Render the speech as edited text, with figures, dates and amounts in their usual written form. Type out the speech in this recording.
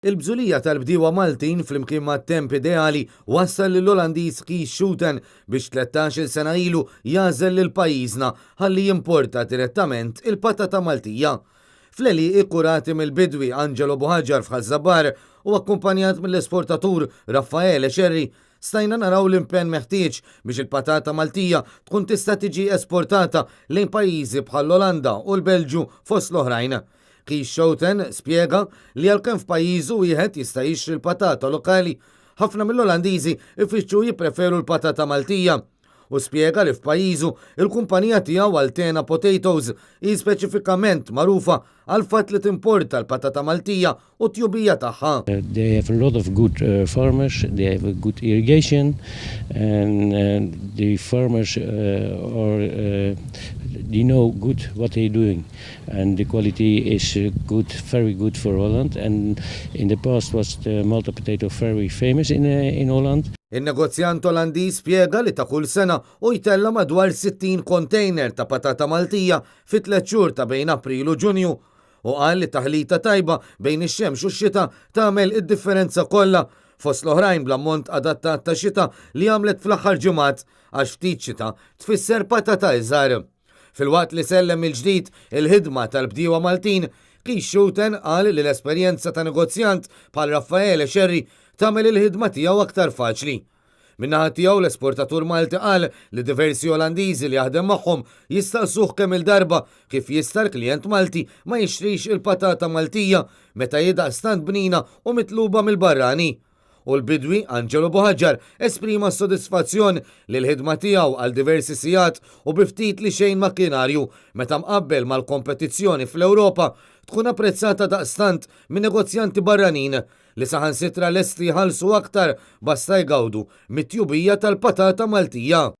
Il-bżulija tal-bdiewa Maltin flimkien mat-temp ideali wassal lill-Olandiż Kees Schouten biex 13-il sena ilu jagħżel lil pajjiżna ħalli jimporta direttament il-patata Maltija. Fl-għelieqi kkurati mill-bidwi Angelo Buhagiar f'Ħaż-Żabbar u akkumpanjat mill-esportatur Raffaele Scerri, stajna naraw l-impenn meħtieġ biex il-patata Maltija tkun tista' tiġi esportata lejn pajjiżi bħall-Olanda u l-Belġju fost l-oħrajn. Keith Schouten spjega li għalkemm f'pajjiżu wieħed jista' jixtri l-patata lokali, ħafna mill-Olandiżi jfittxu jippreferu l-patata Maltija. U spjega li f'pajjiżu il-kumpanija tiegħu Altena Potatoes hi speċifikament magħrufa għall-fatt li timporta l-patata Maltija u t-tjubija tagħha. They have a lot of good farmers, they have a good irrigation and the farmers are they know good what they doing. And the quality is good, very good for Holland and in the past was the Malta potato very famous in, in Holland. In-negozjant Olandiż spjega li ta' kull sena hu jtella' madwar 60 kontejner ta' patata Maltija fi tliet xhur ta' bejn April u Ġunju u qal li taħlita tajba bejn ix-xemx u x-xita tagħmel id-differenza kollha fost l-oħrajn bl-ammont adattat ta' xita li għamlet fl-aħħar ġimgħat għax ftit xita tfisser patata iżgħar. Filwaqt li sellem mill-ġdid il-ħidma tal-bdiewa Maltin, Keith Schouten qal li l-esperjenza ta' negozjant bħal Raffaele Scerri tagħmel il-ħidma tiegħu aktar faċli. Min-naħa tiegħu l-esportatur Malti qal li diversi Olandiżi li jaħdem magħhom jistaqsuh kemm-il darba kif jista' l-klijent Malti ma jixtrix il-patata Maltija meta hi daqstant bnina u mitluba mill-barrani. U l-bidwi Angelo Buhagiar esprima s-sodisfazzjon li l-ħidma tiegħu għal diversi sigħat u bi ftit li xejn makkinarju meta mqabbel mal-kompetizzjoni fl-Ewropa tkun apprezzata daqstant minn negozjanti barranin li saħansitra lesti jħallsu aktar basta jgawdu mit-tjubija tal-patata Maltija.